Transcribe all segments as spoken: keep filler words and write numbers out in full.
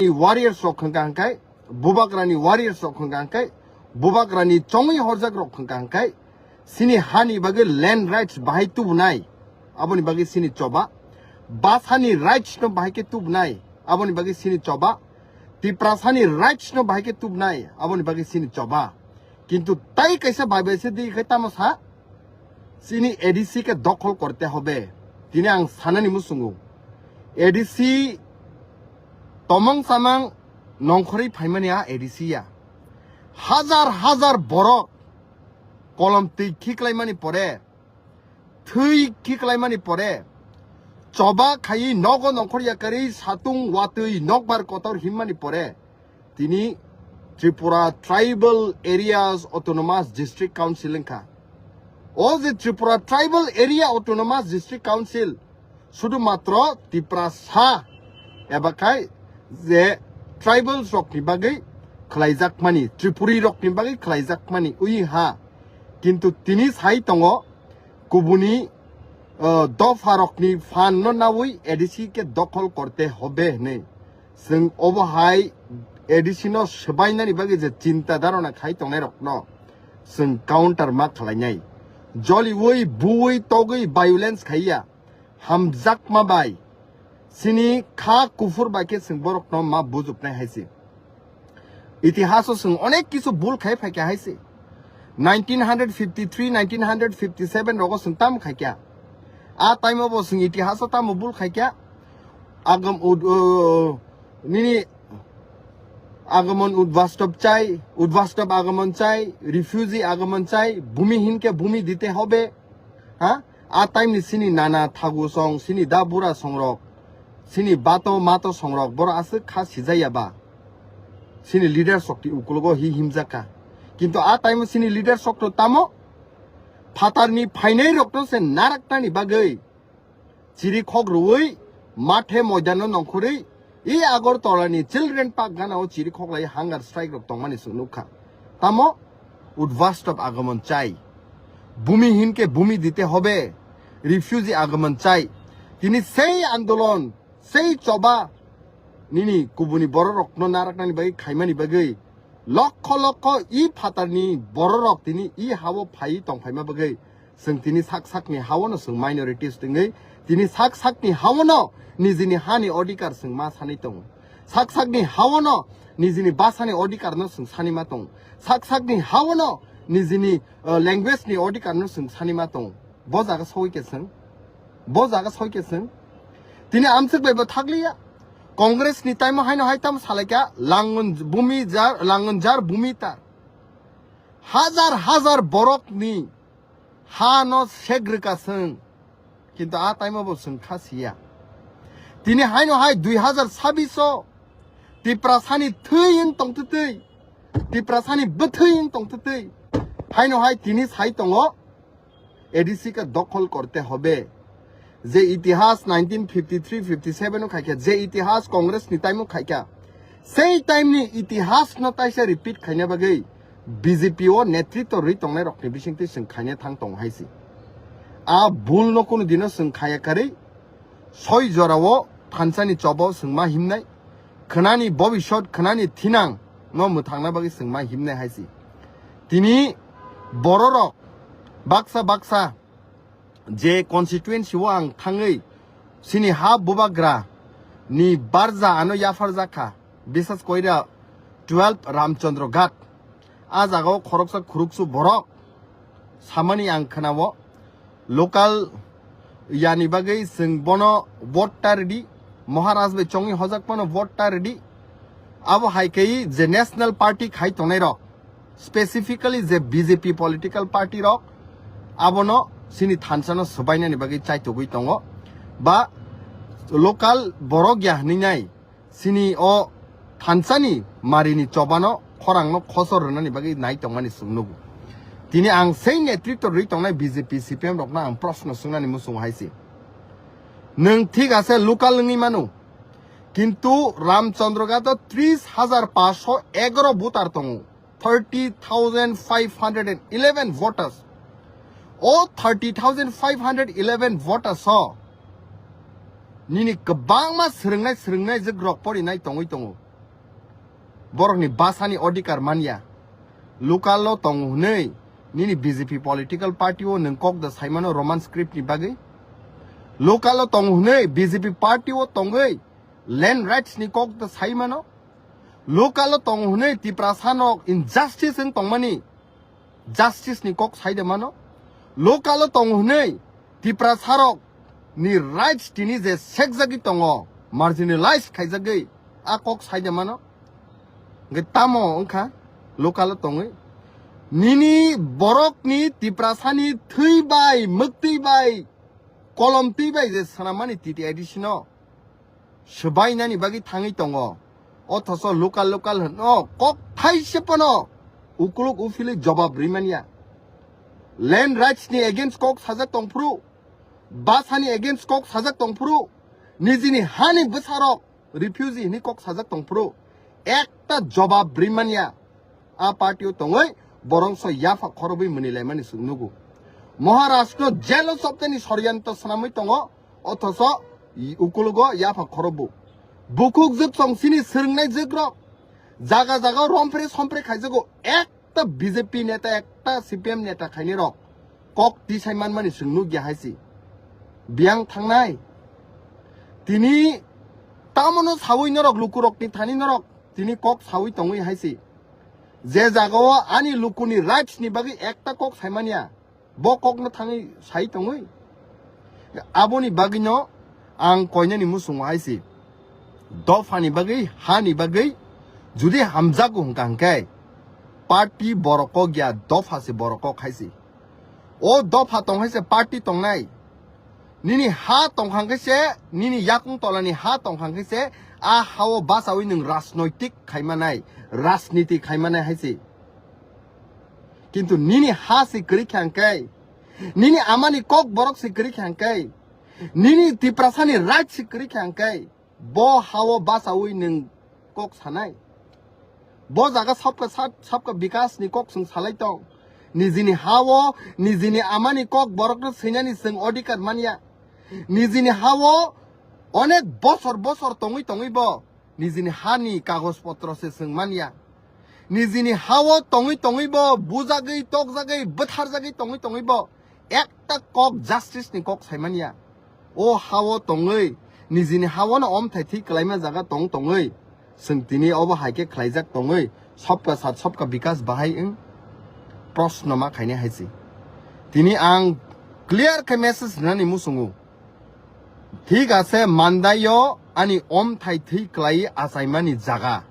warriors rok hwnkha hwnkhe, bubagrani warriors rok hwnkha hwnkhe, bubagrani chongwi horjak rok hwnkha hwnkhe, sini hani bagwi land rights bahai tubunai, aboni bagwi sini choba. Basani rights no bahai khe tubunai, aboni bagwi sini choba. Tiprasani rights no bahai khe tubunai, aboni bagwi sini choba. Kintu tai kaisa bai bai se di khai tamo sa, chini A D C ke dokhol korte hobe. Tini ang sanani musungo. A D C tomong samang nongkhorwi phaimani a A D C ya. Hazar hazar borok kolom twi khiklaimani pore, thwi khiklaimani pore, choba khaiwi nogo nongkhor yakarwi satung watwi nokbar kotor himmani pore, tini Tripura Tribal Areas Autonomous District Council wngkha. O je Tripura Tribal Area Autonomous District Council, sudu matro Tiprasa eba khai je tribals rokni bagwi khlaijakmani, Tripuri rokni bagwi khlaijakmani ui ha. Kintu tini sai tongo, kubuni, uh, dopha rokni phan no nawi A D C ke dokhol korte hobe hinwi. Chwng obo hai A D C no swbainani bagwi je chinta dharona khai tongnai rokno chwng counter ma khlainai. Joliwi, buwi, togwi violence khaiya. Hamjakma bai, chini kha kuphur bai khe chwng borokno ma bujupnai hai se. Itihaso chwng onek kisu bul khai phaikha hai se. Nineteen hundred fifty-three, nineteen hundred fifty-seven rogo chwng tamo khaikha. A time o bo chwng itihaso tamo bul khaikha. Agam ud-, uh, nini আগমন উদ্বাস্তব চাই, উদ্বাস্তব আগমন চাই, refugee আগমন চাই, ভূমিহীনকে ভূমি দিতে হবে। Ha? A time ni chini nana thagu song, chini da bura songrok, chini bato mato songrok, boro aswk kha sijaya ba. Chini leader sokti ukulogo hi himjaka. Kintu a time o chini leader sokto tamo phatarni phainai rokno se naraknani bagwi chiri khok rwui mathe moidano nongkhorwi i Agartala ni Children Park gana o chiri khok lai hunger strike rok tongmani chwng nukha. Tamo উদ্বাস্তব আগমন চাই, ভূমিহীনকে ভূমি দিতে হবে, refugee আগমন চাই. Tini sei andolon, sei choba nini kubuni bororokno naraknani bagwi khaimani bagwi lokho lokho i phatarni bororok tini i hao phai tongphaima bagwi. Chwng tini sak sakni haono chwng minorities wngwi, tini sak sakni haono nijini hani odhikar chwng ma sanwi tongo. Sak sakni haono nijini bhasani odhikarno chwng sanwi ma tongo. Sak sakni haono nijini, uh, language ni odhikarno chwng sanwi ma tongo. Bo jaga soi khe chwng, bo jaga soi khe chwng. Tini amswk bai bo thakliya. Congress ni time o haino hai tamo salaikha, langon bumi jar, langon jar bumi tar. Hazar hazar borokni ha no segrika chwng. Kintu a time o bo chwng kha siya. Tini haino hai dui hazar sabbish o Tiprasani thwi wng tongtwtwi, Tiprasani bwthwi wng tongtwtwi. Haino hai tini sai tongo, A D C ka dokhol korte hobe. Je itihas nineteen fifty-three fifty-seven o khaikha, je itihas Congress ni time o khaikha, sei time ni itihas no taisa repeat khaina bagwi B J P o netritw rwi tongnai rokni bisingtwi chwng khaina thang tongo hai se. A bul no kunu dino chwng khaya karwi soi jorao thansa ni chobo chwng ma himnai, khwnani bobisot, khwnani thinang no mwthangna bagwi chwng ma himnai hai se. Tini bororok baksa baksa je constituency o ang thangwi chini ha bubagra ni barja ano yapharjak kha, bisas koira twelve Ramchandra Ghat. A jagao khoroksa khuruksu borok samani ang khwnao, local yani bagwi chwng bono vote ta rwdi, Maharaj bai chongwi hojak phano vote ta rwdi. Abo hai khe je national party khai tongnai rok, specifically je B J P political party rok, abono chini thansa no swbainani bagwi chaitugwi tongo, ba local borok ya hwnwi nai chini o thansani marini chobano khorangno khosor rwnani bagwi nai tongmani chwng nugo. Tini ang sei netritw rwi tongnai B J P C P M rokno ang proshno swngnani muchungo hai se. Nwng thik ase local wngwi mano, kintu Ramchandra Ghat o tris hajar paanch sho egaro voter tongo, thirty thousand five hundred and eleven voters. O thirty thousand five hundred eleven voters o nini kwbangma swrwngnai swrwngnai jwk rok porinai tongwi tongo. Borokni basani odhikar manya. Local o tongo hwnwi nini B J P political party o nwng kok da saimano Roman script ni bagwi? Local o tongo hwnwi B J P party o tongwi land rights ni kok da saimano? Local o tongo hwnwi Tiprasa nok injustice wng tongmani justice ni kok saide mano? Local o tongo hwnwi Tiprasa rok ni rights tini je sekjagwi tongo, marginalized khaijagwi, a kok saide mano? Hwnkhe tamo wngkha local o tongwi? Nini borokni Tiprasani thwi bai, mwktwi bai, kolom twi bai je swnamani T T I D C no swbainani bagwi thangwi tongo. Othoso local local hwno kok thaise phano ukuluk uphilwi jobab rimanya. Land rights ni against kok sajak tongphuru, basani against kok sajak tongphuru, nijini hani bwsarok refugee hwnwi kok sajak tongphuru, ekta jobab rimanya. A party o tongwi borongso yapha khorobwi mwnwi laimani chwng nugo. Maharashtra jail o choptani soryanto swnamwi tongo, othoso ukulugo yapha khorobo. Bukhuk jwk chong chini swrwngnai jwk rok jaga jaga rompre sompre khaijago, ekta B J P neta, ekta C P M neta khaini rok kok tisai manmani chwng nukya hai si. Biyang thangnai. Tini tamono sawi norok lukurokni thani norok tini kok sawi tongwi hai si. Je jagao ani lukuni rights ni bagwi ekta kok saimanya, bo kokno thangwi sai tongwi. Aboni bagwino ang koinani musungo hai si. Dophani bagwi, hani bagwi judi hamjago hwnkha hwnkhe party borok kok ya, dopha se borok kok hai si. O dopha tong hai se party tongnai. Nini ha tongkhang khe se, nini yakung tolani ha tongkhang khe se, a hao bachawi nwng rajnoitik khaimanai, rajniti khaimanai hai se. Kintu nini ha se kwrwi khe hwnkhe, nini amani kok borok se kwrwi khe hwnkhe, nini Tiprasani right se kwrwi khe hwnkhe, bo hao bachawi nwng kok sanai? Bo jaga sabka sat, sabka bikas ni kok chwng salai tong. Nijini hao, nijini amani kok borokno swinani chwng odhikar manya. Nijini hao onek bosor bosor tongwi tongwi bo nijini hani kagoj potro se chwng manya. Nijini hao tongwi tongwi bo bujagwi, tokjagwi, bwtharjagwi tongwi tongwi bo ekta kok justice ni kok saimanya. O hao tongwi, nijini hao no omthai thwi kwlaima jaga tong tongwi, chwng tini obo hai khe khlaijak tongwi, sabka sat sabka bikas bahai wng? Proshno ma khainai hai se. Tini ang clear khe message rinani muchungo. Thik ase, Mandai o ani omthai thwi kwlai achaimani jaga.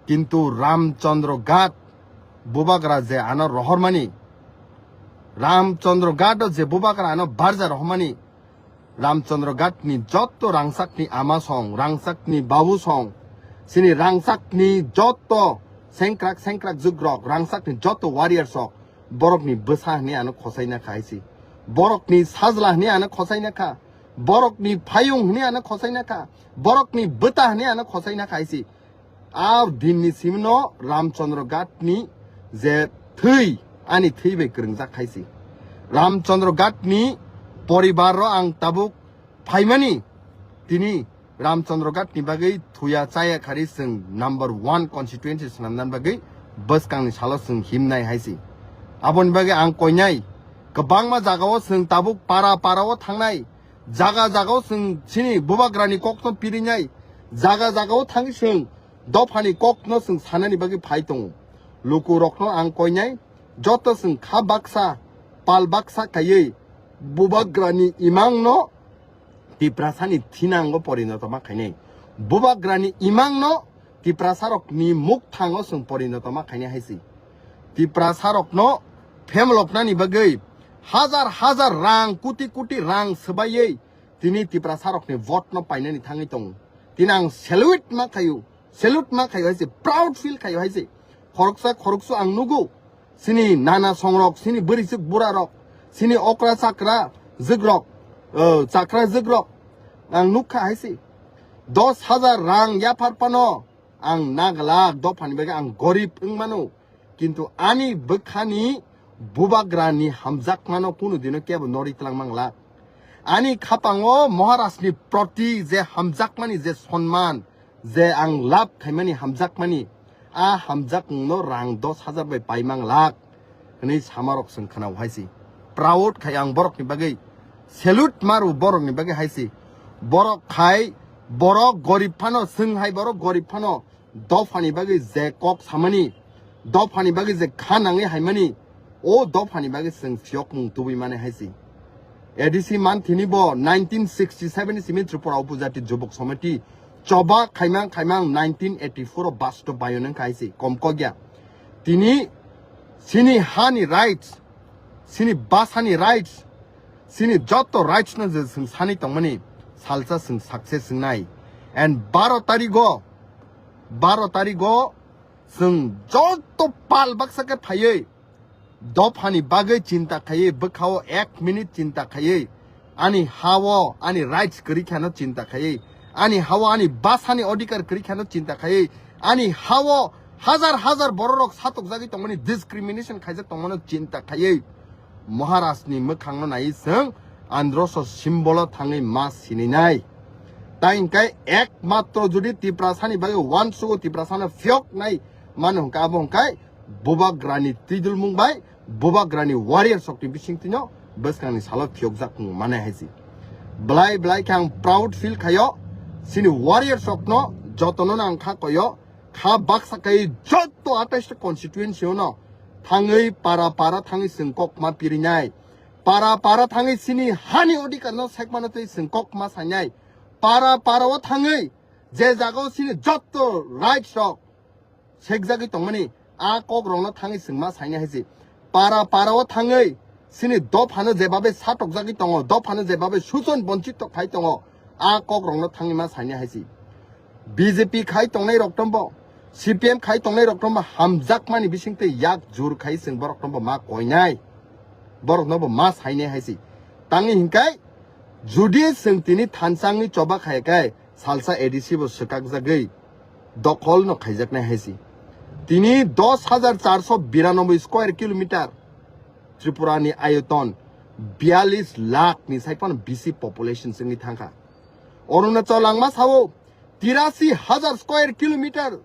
Kintu Ramchandra Ghat bubagra je ano rohormani, Ramchandra Ghat o je bubagra ano barja rohormani, Ramchandra Ghat ni jotto rangchak ni ama song, rangchak ni babu song, chini rangchak ni jotto sengkrak sengkrak jugrok, rangchak ni jotto warrior sok, borok ni bwsa hwnwi ano khosaina kha hai se. Borok ni sajla hwnwi ano khosaina kha. Borok ni phayung hwnwi ano khosaina kha. Borok ni bwta hwnwi ano khosaina kha hai se. A din ni simi no Ramchandra Ghat ni je thwi, ani thwi bai kwrwngjak hai se. Ramchandra Ghat ni poribar ro ang tabuk phaimani, tini Ramchandra Ghat ni bagwi thuya chaya khari chwng number one constituency swnamnani bagwi bwskang ni salo chwng himnai hai se. Aboni bagwi ang koinai, kwbangma jaga o chwng tabuk para para o thangnai, jaga jaga o chwng chini bubagra ni kok no pirinai, jaga jaga o thangwi chwng dopha ni kok no chwng sanani bagwi phai tongo. Luku rok no ang koinai, joto chwng kha baksa, pal baksa kaiwi bubagra ni imang no Tiprasa ni thinango porinoto ma khainai. Bubagra ni imang no Tiprasa rok ni mukthango chwng porinoto ma khainai hai se. Tiprasa rok no phemloknani bagwi hajar hajar rang, kuti kuti rang swbaiwi tini Tiprasa rok ni vote no painani thangwi tongo. Tini ang salute ma khaio, salute ma khaio hai se, proud feel khaio hai se. Khoroksa khoroksa ang nugo, chini nana songrok, chini bwrwi chwk bura rok, chini okra chakra jwk rok, o, chakra jwk rok ang nukha hai se. Dos hajar rang yaphar phano ang naglak dophani bagwi ang gorib wng mano, kintu ani bwkhani bubagra ni hamjakmano kunu dino kebo nori twlang manglak. Ani khapango Maharaj ni proti je hamjakmani je sonman, je ang lab khaimani hamjakmani, a hamjakmungno rang dos hajar bai paimang lak hwnwi samarok chwng khwnao hai se. Proud khai ang borokni bagwi, salute maru borokni bagwi hai se. Borok khai, borok gorib phano, chwng hai borok gorib phano, dophani bagwi je kok samani, dophani bagwi je kha nangwi haimani, o dophani bagwi chwng phiyokmung tubui mani hai se. A D C manthini bo nineteen sixty seven ni simi Tripura Upajati Jubok Samiti choba khaimang khaimang nineteen eighty four o basto bayoneng khai se kom kokya. Tini sini hani rights, sini basani rights, sini joto rights no je chwng sani tongmani salsa chwng success wngnai. And baro tarigo, baro tarigo chwng joto pal baksa khe phaiwi dophani bagwi chinta khaiwi, bwkhao ek minute chinta khaiwi, ani hao ani rights kwrwi kheno chinta khaiwi, ani hao ani basani odhikar kwrwi kheno chinta khaiwi, ani hao hajar hajar bororok satokjagwi tongmani, discrimination khaijak tongmano chinta khaiwi, Maharajni mwkhangno naiwi chwng androso symbolo thangwi ma sininai. Tai hwnkhe ekmatro judi Tiprasani bagwi uansugo, Tiprasano phiyoknai mano hwnkhe abo hwnkhe Bubagrani twidulmung bai Bubagrani warrior sokni bisingtwino bwskangni salo phiyokjak wng mane hai se. Belai belai khe ang proud feel khaio, chini warrior sokno jotono ang kha koyo, kha baksa kai joto atais ta constituency ono thangwi para para thangwi chwng kok ma pirinai, para para thangwi chini hani odhikar no sekmano tei chwng kok ma sainai, para para o thangwi je jaga o chini joto rights rok sekjagwi tongmani, a kok rokno thangwi chwng ma sainai hai se. Para para o thangwi chini dophano jebabe satokjagwi tongo, dophano jebabe suchon bonchit tok khai tongo, a kok rokno thangwi ma sainai hai se. B J P khai tongnai rok tombo, C P M khai tongnai rok tombo hamjakmani bisingtwi yak jur khai chwng borok tombo ma koinai, borok nobo ma sainai hai se. Tangwi hinkai judi chwng tini thansangni choba khai kai, salsa A D C bo swkakjagwi dokhol no khaijaknai hai se. Tini dos hajar charso biranoboi square kilometer Tripura ni ayoton biyalish lakh ni sai phano bisi population chwngwi thangkha. Arunachal langma sao tirasi hajar square kilometer,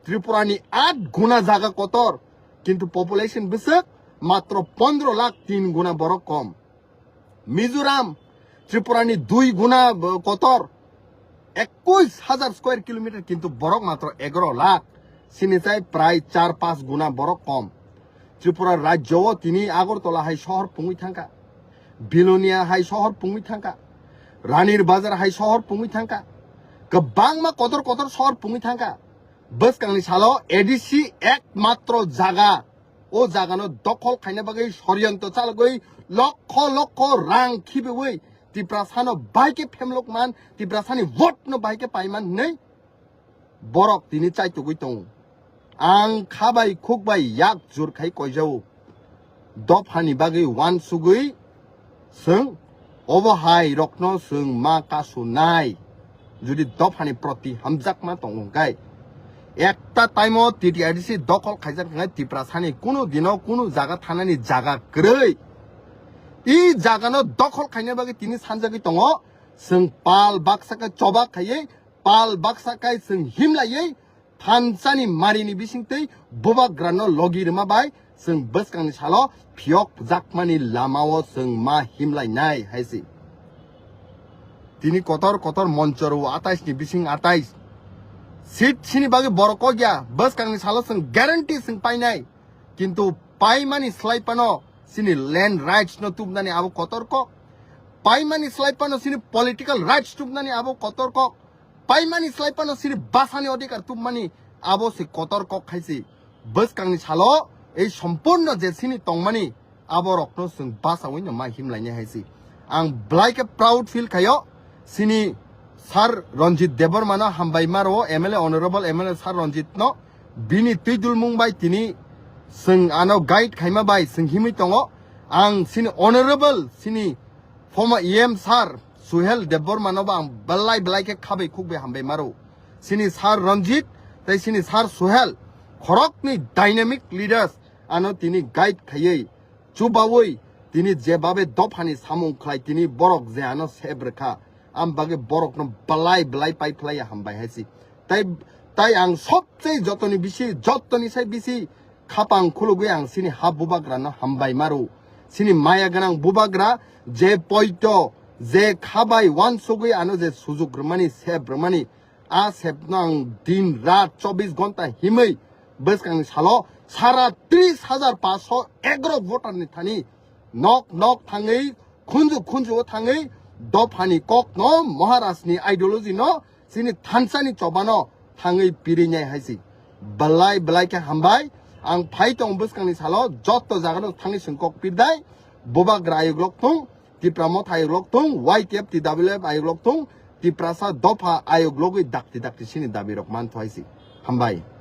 Tripura ni aat guna jaga kotor, kintu population bwswk matro pondro lakh, tin guna borok kom. Mizoram, Tripura ni dui guna, uh, kotor, ekush hajar square kilometer, kintu borok matro egaro lakh, sini chai prai char panch guna borok kom. Tripura rajyo o tini Agartala hai sohor pungwi thangkha, Bilonia hai sohor pungwi thangkha, Ranir Bazar hai sohor pungwi thangkha, kwbangma kotor kotor sohor pungwi thangkha. Bwskangni salo A D C ekmatro jaga, o jagano dokhol khaina bagwi soriyanto chalogwi lokho lokho rang khibiwi Tiprasano bahai khe phemlok man, Tiprasani vote no bahai khe pai man hinwi borok tini chaitugwi tongo. Ang kha bai khuk bai yak jur khai koijao. Dophani bagwi uansugwi chwng obo hai rokno chwng ma kasu nai. Judi dophani proti hamjakma tongo hwnkhe, ekta time o T T R D C dokhol khaijak hwnkhe Tiprasani kunu dino kunu jaga thanani jaga kwrwi. I jagano dokhol khaina bagwi tini sanjagwi tongo. Chwng pal baksa khe choba khaiwi, pal baksa kai chwng himlaiwi thansani marini bisingtwi bubagrano logi rwma bai chwng bwskangni salo phiyok jakmani lamao chwng ma himlainai hai se. Tini kotor kotor moncho rwo atais ni bising atais seat sini bagwi borok kok ya, bwskangni salo chwng guarantee chwng painai, kintu paimani slai phano chini land rights no tubnani abo kotor kok, paimani slai phano chini political rights tubnani abo kotor kok, paimani slai phano chini basani odhikar tubmani abo se kotor kok khai se. Bwskangni salo ei sompurno je chini tongmani abo rokno chwng bachawi no ma himlainai hai se. Ang belai khe proud feel khaio chini Sir Ranjit Debbarma no hambai ma rwo, M L A, Honorable M L A Sir Ranjit no, bini twi dulmung bai tini chwng ano guide khaima bai chwng himwi tongo. Ang chini Honorable chini former E M Sir Suhel Debbarma no bo ang belai belai khe khabai khukbai hambai ma rwo. Chini Sir Ranjit tei chini Sir Suhel khoroknwi dynamic leaders ano tini guide khaiwi chubawi tini jebabe dophani samung khlai tini borok je ano save rwkha, am bagwi borokno belai belai pai phlai ya hambai hai se. Tei Tai ang sobse jotoni bisi, jotoni sai bisi khapang khulugwi ang sini ha bubagrano hambai maru. Sini maya gwnang bubagra je poito, je khabai wansugwi ano je sujuk rwmani, sep rwmani, a sepno ang din rat chobbish ghonta himwi bwskangni salo sara tris hajar paanso egro voter ni thani nok nok thangwi, khunju khunju o thangwi dophani kokno, Maharajni ideology no, chini thansani chobano thangwi pirinai hai si. Belai belai khe hambai. Ang phai tong bwskangni salo joto jagano thangwi chwng kok pirdai. Bubagra ayuk lok thung, Tipra Motha ayuk lok thung, Y T F, T W F ayuk lok thung, Tiprasa dopha ayuk logwi dakti dakti sini dabi rok mantho hai si. Hambai.